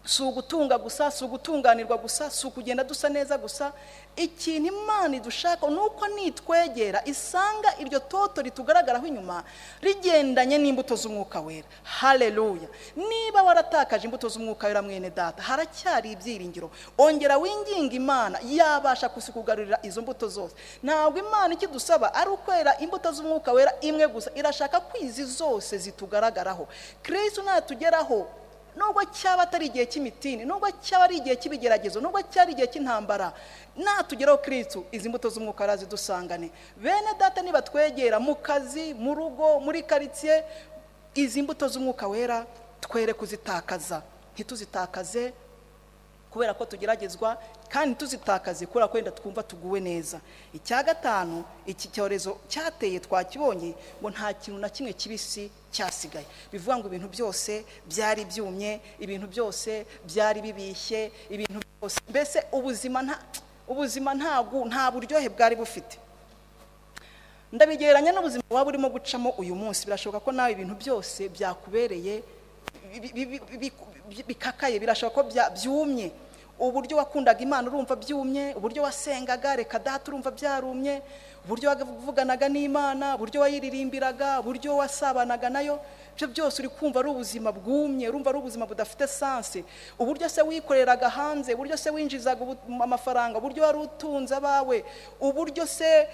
si ugutunga gusa, si ugutunganirwa gusa, si ukugenda dusa neza gusa. Ikintu Imana idushaka ni uko nitwegera isanga iryo toto ritugaragaraho inyuma rigendanye n'imbuto z'Umwuka Wera. Haleluya! Niba waratakaje imbuto z'Umwuka Wera, mwene Data, haracyari ibyiringiro. Ongera winginga Imana, yabasha kukugarurira izo mbuto zose. Ntabwo Imana ikidusaba ari ukwera imbuto z'Umwuka Wera imwe gusa, irashaka ko izi zose zitugaragaraho. Kirisitu natugeraho, nubwo cyaba atari igihe cy'imitini, nubwo cyaba ari igihe cy'ibigeragezo, nubwo cyari igihe cy'intambara, natugeraho Kirisitu, izi mbuto z'Umwuka arazidusangane. Bene Data, nibatwegera mu kazi, mu rugo, muri karitsiye, izi mbuto z'Umwuka Wera twere kuzitakaza. Ntituzitakaze kubera ko tugeragezwa, kandi ntituzitakaze kubera ko wenda twumva tuguwe neza. Icya gatanu, iki cyorezo cyateye twakibonye ngo nta kintu na kimwe kibisi cyasigaye. Bivuga ngo ibintu byose byari byumye, ibintu byose byari bibishye, ibintu byose mbese ubuzima ntabwo nta buryohe bwari bufite. Ndabigereranya n'ubuzima waba urimo gucamo uyu munsi. Birashoboka ko nawe ibintu byose byakubereye bikakaye, birashoboka ko byumye. Uburyo wakundaga Imana urumva byumye, uburyo wasengaga, reka Data, urumva byarumye, uburyo wavuganaga n'Imana, uburyo wayiririmbiraga, uburyo wasabanaga nayo, ibyo byose uri kumva ari ubuzima bwumye, urumva ari ubuzima budafite sens. Uburyo se wikoreraga hanze, uburyo se winjizaga amafaranga, uburyo wari utunze abawe, uburyo se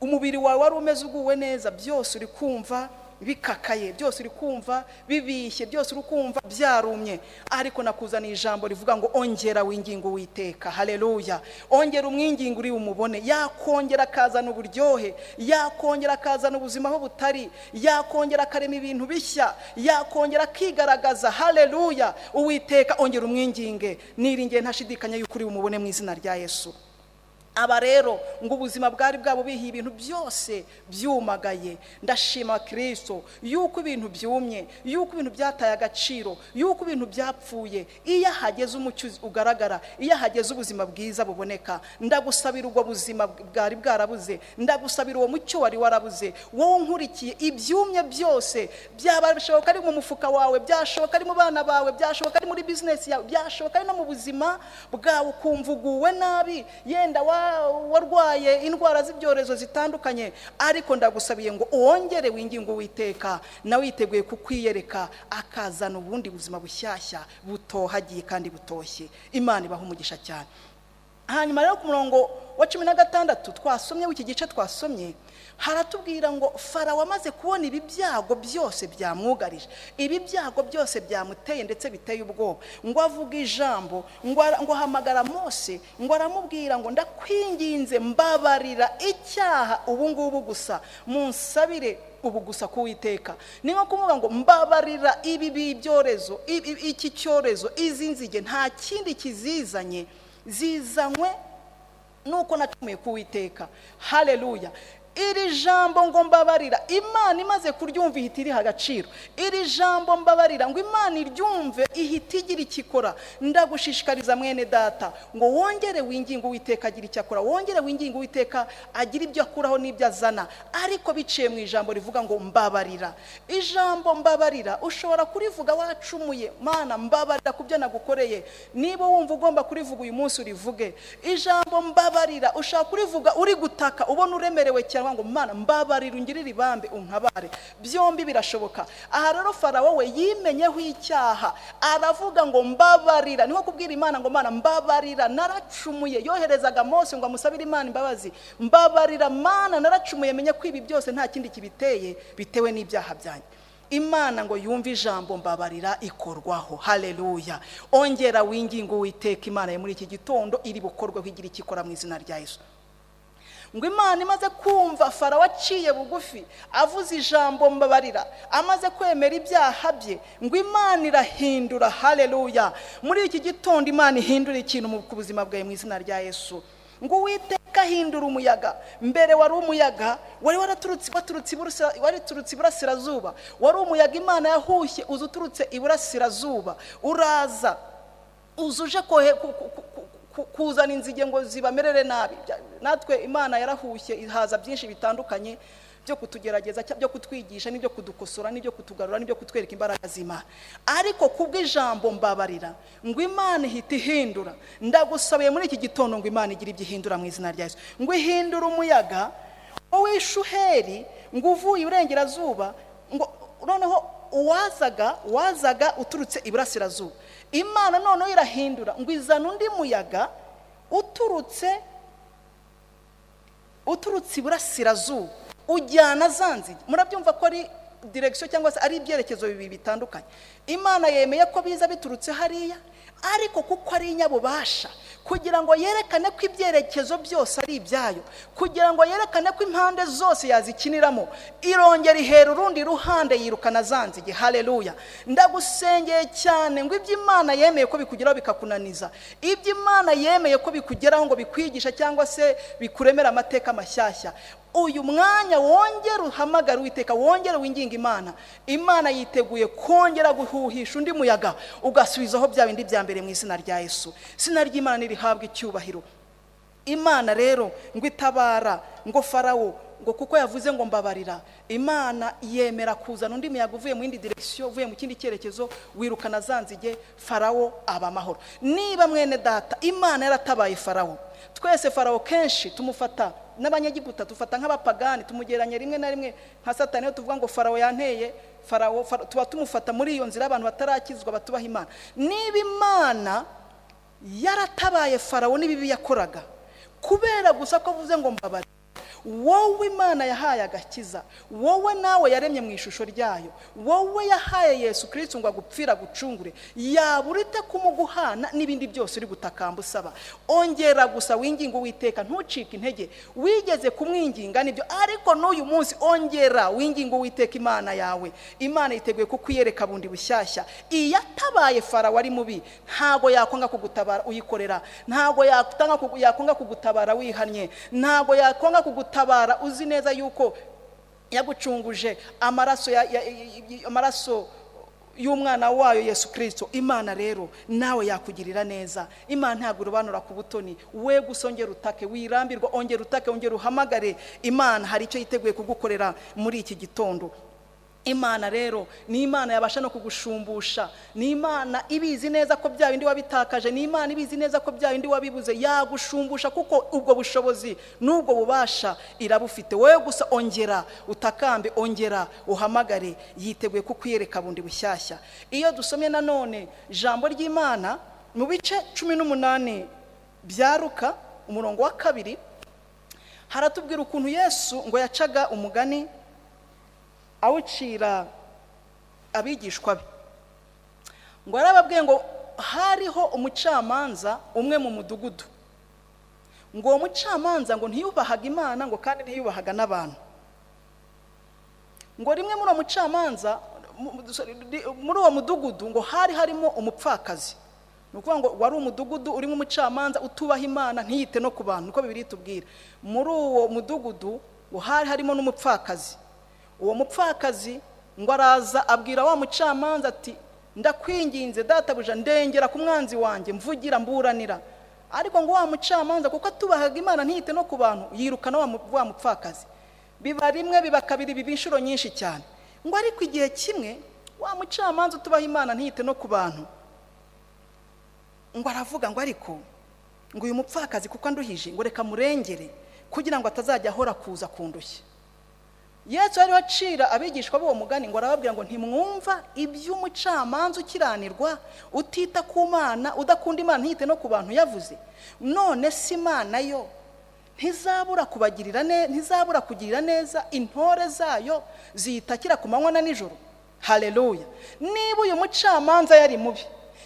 umubiri wawe wari umeze uguwe neza, byose uri kumva bikakaye, byose uri kumva bibishye, byose uri kumva byarumye. Ariko nakuzaniye ijambo rivuga ngo ongera wingingo Uwiteka. Haleluya! Ongera umwingingo, uri bumubone. Yakongera akazana uburyohe, yakongera akazana ubuzima aho butari, yakongera akarema ibintu bishya, yakongera akigaragaza. Haleluya! Uwiteka ongera umwinginge. Niringiye ntashidikanya yuko uri bumubone mu izina rya Yesu. Aba rero ngo ubuzima bwari bwabubihiye, ibintu byose byumagaye. Ndashima Kirisito yuko ibintu byumye, yuko ibintu byataye agaciro, yuko ibintu byapfuye, iyo ahageze umucyo ugaragara, iyo ahageze ubuzima bwiza buboneka. Ndagusabira ubwo buzima bwari bwarabuze, ndagusabira uwo mucyo wari warabuze. Wowe unkurikiye, ibyumye byose, byaba bishoboka ari mu mufuka wawe, byashoboka ari mu bana bawe, byashoboka ari muri bizinesi yawe, byashoboka ari no mu buzima bwawe, ukumva uguwe nabi, yenda warwaye indwara z'ibyorezo zitandukanye, ariko ndagusabiye ngo wongere winginge Uwiteka, nawe yiteguye kukwiyereka akazana ubundi buzima bushyashya butohagiye kandi butoshye. Imana ibaha umugisha cyane. Hanyuma rero ku murongo wa 16 twasomye w'iki gice twasomye, haratubwira ngo Farawo amaze kubona ibi byago byose byamwugarije, ibi byago byose byamuteye ndetse biteye ubwoba, ngo avuge ijambo, ngo ahamagara Mose, ngo aramubwira ngo ndakwinginze, mbabarira icyaha ubu ngubu gusa, munsabire ubu gusa kuwiteka. Ni nko kuvuga ngo mbabarira ibi byorezo, iki cyorezo, izi nzige, nta kindi kizizanye, zizanywe nuko nacumuye kuwiteka. Haleluya! Iri jambo ngo mbabarira, Imana imaze kuryumva ihita iriha agaciro. Iri jambo mbabarira, ngo Imana iryumve ihita igira icyo ikora. Ndagushishikariza, mwene Data, ngo wongere winginge Uwiteka agira icyo akora, wongere winginge Uwiteka agira ibyo akuraho n'ibyo azana, ariko biciye mu ijambo rivuga ngo mbabarira. Ijambo mbabarira ushobora kurivuga wacumuye: Mana, mbabarira ku byo nagukoreye. Niba wumva ugomba kurivuga uyu munsi, urivuge. Ijambo mbabarira ushobora kurivuga uri gutaka, ubona uremerewe cyane, ngo Mana, mbabarira, ungirire ibambe, untabare. Byombi birashoboka. Aha rero Farawo we yimenyeho icyaha, aravuga ngo mbabarira. Ni nko kubwira Imana ngo Mana, mbabarira, naracumuye. Yoherezaga Mose ngo amusabire Imana imbabazi. Mbabarira Mana, naracumuye, menye ko ibi byose nta kindi kibiteye, bitewe n'ibyaha byanjye. Imana ngo yumve ijambo mbabarira, ikorwaho. Haleluya! Ongera wingingo Uwiteka. Imana ye muri iki gitondo iri bukorweho, igira icyo ikora mu izina rya Yesu. Ngo Imana imaze kumva Farawo aciye bugufi, avuze ijambo mbabarira, amaze kwemera ibyaha bye, ngo Imana irahindura. Haleluya! Muri iki gitondo Imana ihindura ikintu ku buzima bwawe mu izina rya Yesu. Ngo Uwiteka ahindura umuyaga. Mbere wari umuyaga wari waraturutse, waturutse wari uturutse iburasirazuba, wari umuyaga Imana yahushye uza uturutse iburasirazuba, uraza uza uje kuzana inzige ngo zibamerere nabi. Natwe Imana yarahushye, ihaza byinshi bitandukanye byo kutugerageza, byo kutwigisha, n'ibyo kudukosora, n'ibyo kutugarura, n'ibyo kutwereka imbaraga z'Imana. Ariko kubw'ijambo "mbabarira", ngo Imana ihita ihindura. Ndagusabiye muri iki gitondo ngo Imana igire ibyo ihindura mu izina rya Yesu. Ngo ihindure umuyaga w'ishuheri ngo uvuye iburengerazuba, ngo noneho uwazaga wazaga uturutse iburasirazuba, Imana noneho irahindura, ngo izana undi muyaga uturutse iburasirazuba, ujyana za nzige. Murabyumva ko ari direction cyangwa se ari ibyerekezo bibiri bitandukanye. Imana yemeye ko biza biturutse hariya, ariko kuko ari inyabubasha, kugira ngo yerekane ko ibyerekezo byose ari ibyayo, kugira ngo yerekane ko impande zose yazikiniramo, irongera ihera urundi ruhande, yirukana za nzige. Haleluya! Ndagusengeye cyane ngo ibyo Imana yemeye ko bikugeraho bikakunaniza, ibyo Imana yemeye ko bikugeraho ngo bikwigisha cyangwa se bikuremera amateka mashyashya, uyu mwanya wongere uhamagare Uwiteka, wongere winginga Imana. Imana yiteguye kongera guhuhisha undi muyaga, ugasubizaho bya bindi bya mbere mu izina rya Yesu. Izina ry'Imana nirihabwe icyubahiro. Imana rero ngo itabara ngo Farawo, ngo kuko yavuze ngo "mbabarira", Imana yemera kuzana undi muyaga uvuye mu yindi direction, uvuye mu kindi cyerekezo, wirukana za nzige, Farawo aba amahoro. Niba, mwene data, Imana yaratabaye Farawo, twese Farawo kenshi tumufata n'Abanyegiputa dufata nk'abapagani, tumugereranya rimwe na rimwe nka Satani. Iyo tuvuga ngo "Farawo yanteye", Farawo, tuba tumufata muri iyo nzira abantu batarakizwa, batubaha Imana. Niba Imana yaratabaye Farawo n'ibibi yakoraga kubera gusa ko avuze ngo "mbabarira", wowe Imana yahaye agakiza, wowe nawe yaremye mu ishusho ryayo, wowe yahaye Yesu Kirisiti ngo agupfire, agucungure, yabura ite kumuguhana n'ibindi byose uri gutakamba usaba? Ongera gusa winginga Uwiteka, ntucike intege. Wigeze kumwinginga nibyo, ariko n'uyu munsi ongera winginga Uwiteka Imana yawe. Imana yiteguye kukwiyereka bundi bushyashya. Iyatabaye Farawo ari mubi, ntabwo yakwanga kugutabara uyikorera, ntabwo yakwanga kugutabara wihannye, ntabwo yakwanga kugutabara uzi neza yuko yagucunguje amaraso amaraso y'umwana wayo Yesu Kirisito. Imana rero nawe yakugirira neza. Imana ntabwo urobanura ku butoni. We gusa ongera utake, wirambirwa, ongera utake, ongera uhamagare Imana. Hari icyo yiteguye kugukorera muri iki gitondo. Imana rero ni Imana yabasha no kugushumbusha, ni Imana ibizi neza ko bya bindi wabitakaje, ni Imana ibizi neza ko bya bindi wabibuze. Yagushumbusha kuko ubwo bushobozi n'ubwo bubasha irabufite. Wowe gusa ongera utakambe, ongera uhamagare, yiteguye kukwiyereka bundi bushyashya. Iyo dusomye nanone ijambo ry'Imana mu bice 18 bya Luka, umurongo wa 2, haratubwira ukuntu Yesu ngo yacaga umugani awucira abigishwa be. Ngo yarababwiye ngo hariho umucamanza umwe mu mudugudu, ngo uwo mucamanza ngo ntiyubahaga Imana, ngo kandi ntiyubahaga n'abantu. Ngo rimwe muri uwo mucamanza, muri uwo mudugudu, ngo hari harimo umupfakazi. Ni ukuvuga ngo wari umudugudu urimo umucamanza utubaha Imana, ntiyite no ku bantu, niko Bibiliya itubwira. Muri uwo mudugudu ngo hari harimo n'umupfakazi. Uwo mupfakazi ngo araza abwira wa mucamanza ati: "Ndakwinginze databuja, ndengera ku mwanzi wanjye, mvugira, mburanira." Ariko ngo wa mucamanza, kuko atubahaga Imana, ntiyite no ku bantu, yirukana wa mupfakazi. Biba rimwe, biba kabiri, biba inshuro nyinshi cyane. Ngo ariko igihe kimwe wa mucamanza utubaha Imana, ntiyite no ku bantu, ngo aravuga ngo: "Ariko ngo uyu mupfakazi kuko anduhije, ngo reka murengere kugira ngo atazajya ahora kuza kundushya." Yesu yariho acira abigishwa b'uwo mugani, ngo arababwira ngo: "Ntimwumva iby'umucamanza ukiranirwa, utita ku Mana, udakunda Imana, ntiyite no ku bantu yavuze? None si Imana yo ntizabura kubagirira neza, ntizabura kugirira neza intore zayo ziyitakira ku manywa na nijoro?" Haleluya! Niba uyu mucamanza yari mubi,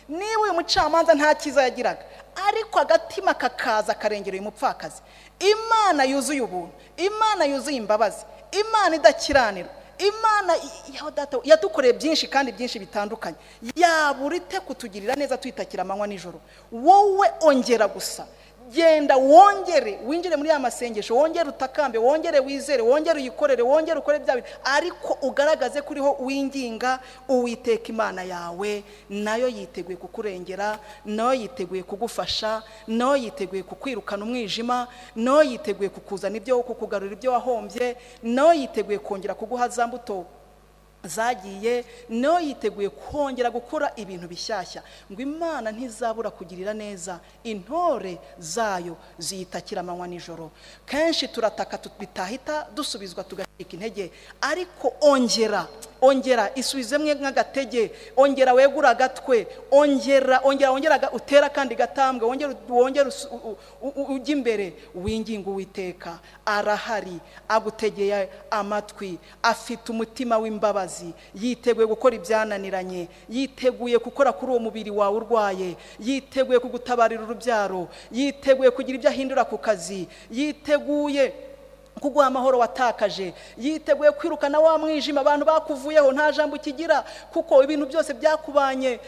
niba uyu mucamanza nta cyiza yagiraga, ariko agatima kakaza karengera uyu mupfakazi, Imana yuzuye ubuntu, Imana yuzuye imbabazi, Imana idakiranirwa, Imana yaho data yadukoreye byinshi kandi byinshi bitandukanye, yabura ite kutugirira neza twitakira amanywa nijoro? Wowe ongera gusa. Genda wongere winjire muri ya masengesho, wongere utakambe, wongere wizere, wongere uyikorere, wongere ukore bya bintu, ariko ugaragaze ko uriho winginga Uwiteka Imana yawe. Nayo yiteguye kukurengera, nayo yiteguye kugufasha, nayo yiteguye kukwirukana umwijima, nayo yiteguye kukuzana ibyo, kukugarura ibyo wahombye, nayo yiteguye kongera kuguha za mbuto zagiye, nayo yiteguye kongera gukora ibintu bishyashya. Ngo Imana ntizabura kugirira neza intore zayo ziyitakira amanywa nijoro. Kenshi turataka bitahita dusubizwa, tugacika intege, ariko ongera, ongera isubizemwe nk'agatege, ongera wegura agatwe, ongera, ongera, ongera utera kandi gatambwe, wongere, wongere ujye imbere, winginga Uwiteka. Arahari, agutegeye amatwi, afite umutima w'imbabazi, yiteguye gukora ibyananiranye, yiteguye gukora kuri uwo mubiri wawe urwaye, yiteguye kugutabarira urubyaro, yiteguye kugira ibyo ahindura ku kazi, yiteguye kuguha amahoro watakaje, yiteguye kwirukana wa mwijima abantu bakuvuyeho, nta jambo ukigira kuko ibintu byose byakubanye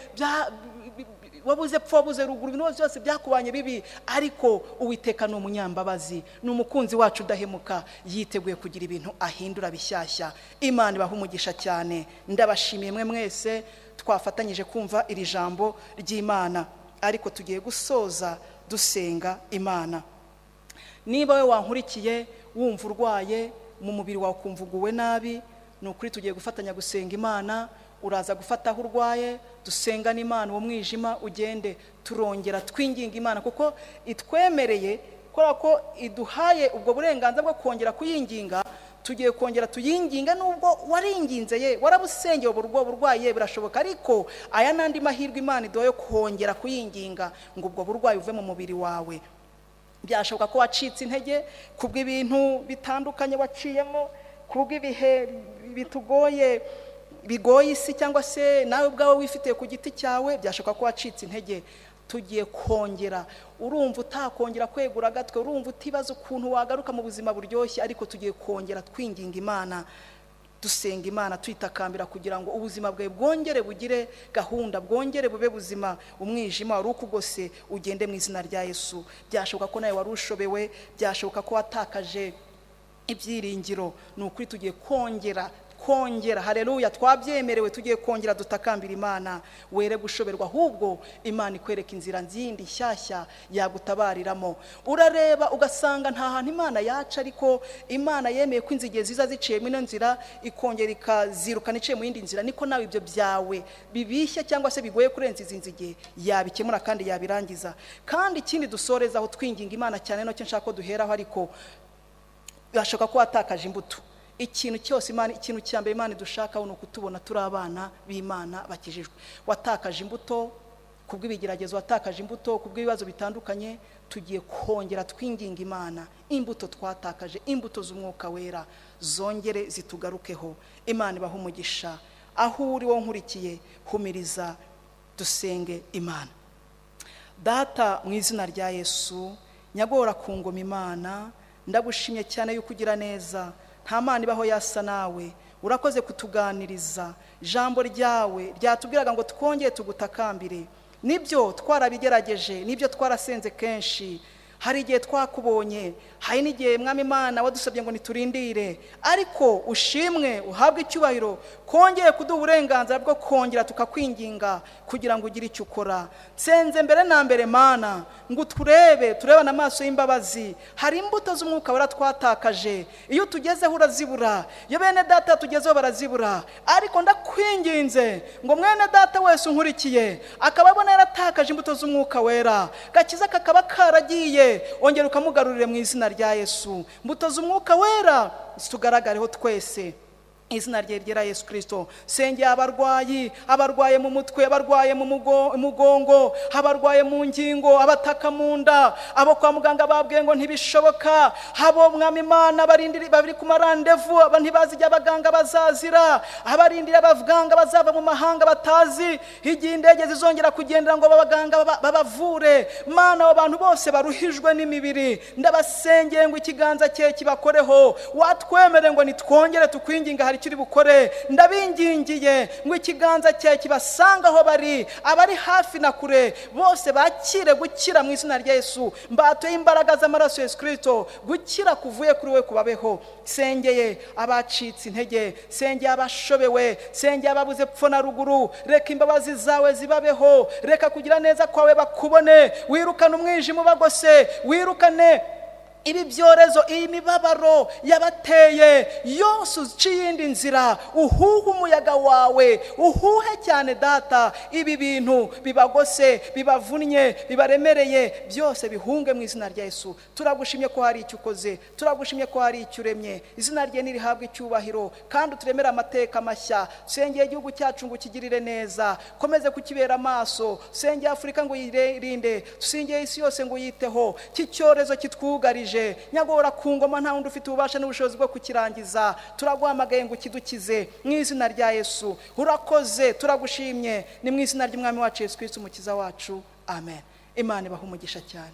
wabuze pfa, wabuze ruguru, ibintu byose byakubanye bibi. Ariko Uwiteka ni umunyambabazi, ni umukunzi wacu udahemuka, yiteguye kugira ibintu ahindura bishyashya. Imana ibaha umugisha cyane. Ndabashimiye mwe mwese twafatanyije kumva iri jambo ry'Imana, ariko tugiye gusoza dusenga Imana. Niba we wankurikiye wumva urwaye mu mubiri wawe, ukumva uguwe nabi, ni ukuri tugiye gufatanya gusenga Imana. Uraza gufata aho urwaye, dusengane Imana, uwo mwijima ugende. Turongera twinginga Imana kuko itwemereye, kubera ko iduhaye ubwo burenganzira bwo kongera kuyinginga. Tugiye kongera tuyinginga. Nubwo waringinze, ye warabusengeye ubwo burwayi, ye birashoboka, ariko aya n'andi mahirwe Imana iduha yo kongera kuyinginga ngo ubwo burwayi buve mu mubiri wawe. Byashoboka ko wacitse intege kubw'ibintu bitandukanye waciyemo, kubw'ibihe bitugoye, bigoye isi, cyangwa se nawe ubwawe wifitiye ku giti cyawe. Byashoboka ko wacitse intege. Tugiye kongera. Urumva utakongera kwegura agatwe, urumva utibaza ukuntu wagaruka mu buzima buryoshye, ariko tugiye kongera twinginga Imana, dusenga Imana, twitakambira kugira ngo ubuzima bwawe bwongere bugire gahunda, bwongere bube buzima, umwijima wari ukugose ugende mu izina rya Yesu. Byashoboka ko nawe wari ushobewe, byashoboka ko watakaje ibyiringiro. Ni ukuri tugiye kongera, kongera, hareruya, twabyemerewe. Tugiye kongera dutakambira Imana, were gushoberwa, ahubwo Imana ikwereka inzira nzindi nshyashya yagutabariramo. Urareba ugasanga nta hantu Imana yaca, ariko Imana yemeye ko inzige ziza ziciye muri ino nzira, ikongera ikazirukana iciye mu yindi nzira. Niko nawe ibyo byawe bibishye cyangwa se bigoye kurenza izi nzige, yabikemura kandi yabirangiza. Kandi ikindi dusorezaho twinginga Imana cyane, nacyo nshaka ko duheraho, ariko birashoboka ko watakaje imbuto. Ikintu cyose Imana, ikintu cya mbere Imana idushakaho ni ukutubona turi abana b'Imana bakijijwe. Watakaje imbuto kubw'ibigeragezo, watakaje imbuto kubw'ibibazo bitandukanye, tugiye kongera twinginga Imana, imbuto twatakaje, imbuto z'Umwuka Wera, zongere zitugarukeho. Imana ibaha umugisha. Aho uri wo nkurikiye, humiriza, dusenge Imana. Data, mu izina rya Yesu, nyagora ku ngoma Imana, ndagushimye cyane yuko ugira neza. Nta Mana ibaho yasa nawe. Urakoze kutuganiriza. Ijambo ryawe ryatubwiraga ngo twongere tugutakambire. Nibyo, twarabigerageje, nibyo, twarasenze kenshi. Hari igihe twakubonye, hari n'igihe, Mwami Imana, wadusabye ngo niturindire. Ariko ushimwe, uhabwe icyubahiro, kongeye kuduha uburenganzira bwo kongera tukakwinginga kugira ngo ugire icyo ukora. Nsenze mbere na mbere, Mana, ngo turebe, turebane amaso y'imbabazi. Hari imbuto z'Umwuka Wera twatakaje. Iyo utugezeho urazibura, iyo bene data tugezeho barazibura. Ariko ndakwinginze ngo mwene data wese unkurikiye akaba abona yaratakaje imbuto z'Umwuka Wera, gakiza kakaba karagiye, ongera ukamugarurire mu izina rya Yesu. Mbuto z'Umwuka Wera zitugaragareho twese, izina rye ryera Yesu Kirisito. Sengeye abarwayi, abarwaye mu mutwe, abarwaye mu mugongo, abarwaye mu ngingo, abataka mu nda, abo kwa muganga babwiye ngo ntibishoboka, abo, Mwami Imana, barindiri bari ku marandevu, aba ntibazi igihe abaganga bazazira, abarindiriye abaganga bazava mu mahanga, batazi igihe indege zizongera kugendera ngo abaganga babavure. Mana, abo bantu bose baruhijwe n'imibiri, ndabasengeye ngo ikiganza cye kibakoreho. Watwemere ngo nitwongere tukwinginga, hari icyo uri bukore. Ndabingingiye ngo ikiganza cyawe kibasange aho bari, abari hafi na kure bose bakire gukira mu izina rya Yesu. Mbatuye imbaraga z'amaraso ya Yesu Kirisito, gukira kuvuye kuri we kubabeho. Sengeye abacitse intege, sengeye abashobewe, sengeye ababuze epfo na ruguru. Reka imbabazi zawe zibabeho, reka kugira neza kwawe bakubone. Wirukane umwijima ubagose, wirukane ibi byorezo, iyi mibabaro yabateye yose, uciye iyindi nzira, uhuhe umuyaga wawe, uhuhe cyane Data. Ibi bintu bibagose, bibavunnye, bibaremereye, byose bihunge mu izina rya Yesu. Turagushimye ko hari icyo ukoze, turagushimye ko hari icyo uremye. Izina rye nirihabwe icyubahiro, kandi uturemere amateka mashya. Sengeye igihugu cyacu ngo ukigirire neza, komeze kukibera amaso. Sengeye Afurika ngo uyirinde, sengeye isi yose ngo uyiteho. Iki cyorezo kitwugarije, nyagora ku ngoma, nta wundi ufite ububasha n'ubushobozi bwo kukirangiza. Turaguhamagaye ngo ukidukize mu izina rya Yesu. Urakoze, turagushimye, ni mu izina ry'Umwami wacu Yesu Kristo, Umukiza wacu, amen. Imana ibaha umugisha cyane.